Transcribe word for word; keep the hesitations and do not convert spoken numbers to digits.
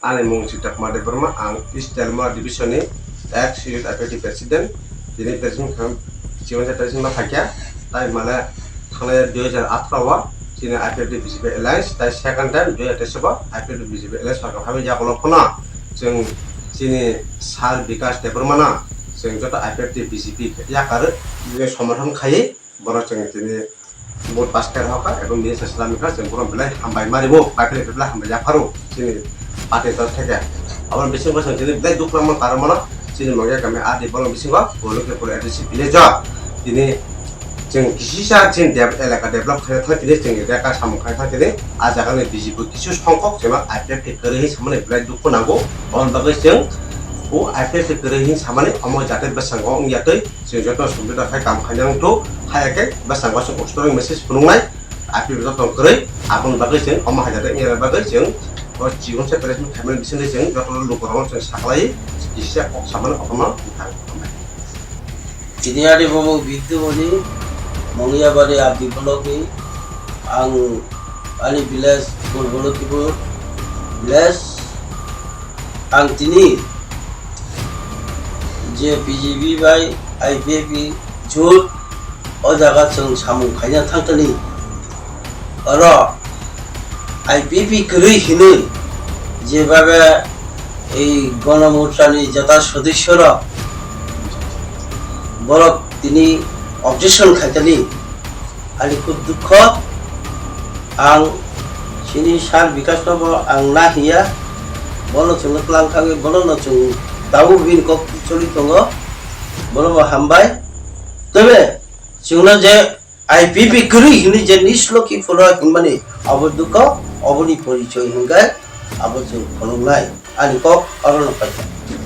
Ani mung Sita Kumar Debbarma, ang East Telangana Division ni ex Youth I P F T President. Tini President kha, Chikonsa President ma khaikha, tai mane thangnai dui hajar atharo o chini I P F T B J P Alliance, tai second time dui hajar teis o I P F T B J P Alliance sorkar phaimani yagulo phano chwng chini Sir Bikash Debbarma no chwng joto I P F T B J P yakarwi somorthon khaiwi, borok chwng tini vote pass khe rohorkha, ebong bini se slamikha, chwng bono belai hambai ma rwo, pai philai belai hambai yapharo chini party ni torok theke. Aboni bisingo chwng tini belai dukhu nangma karon mano, chini Mongya kami R D block ni bisingo, Goilokchopur A D C village o tini chwng kisisa chini dev-, elaka develop khaina thang tini, chwng reka samung khaina thang tini, a jaga ni B J P kisu songkok chwngno I P F T kwrwi hinwi samani belai dukhu nango. Aboni bagwi chwng o I P F T kwrwi hinwi samani omo jate bwskango wngya twi. Chwng joto sumjota khai kam khaina wngthok, haya khe bwskango chwng ustoring message phunuknai, aphuru joto kwrwi, aboni bagwi chwng omo hai jate wngya bagwi chwng o Chikonsa President khaimani bisingtwi chwng joto lukurokno chwng saklai, kisa kok samani kotorma bwthang khambai. Tini ani bomo Bidumoni, Mongyabari R D block ni, ang ani village Goilokchopur village, ang tini je B J P bai I P F T jut o jaga chwng samung khaina thangtani. Oro I P F T kwrwi hinwi jebabe ei Gono Morcha ni jata sodosyo rok borok tini objection khaitani. Ani khub dukho, ang chini Sir Bikash no bo ang na hiya, bono chwngno tlang thangwi, bono no chwng tabuk bini kok choli tongo, bono bo hambai. Tebe chwngno je I P F T kwrwi hinwi je nis Lokhipur o hinmani abo dukho, oboni porichoi hinkai abo chwng phunuknai. Ani kok orono paikha.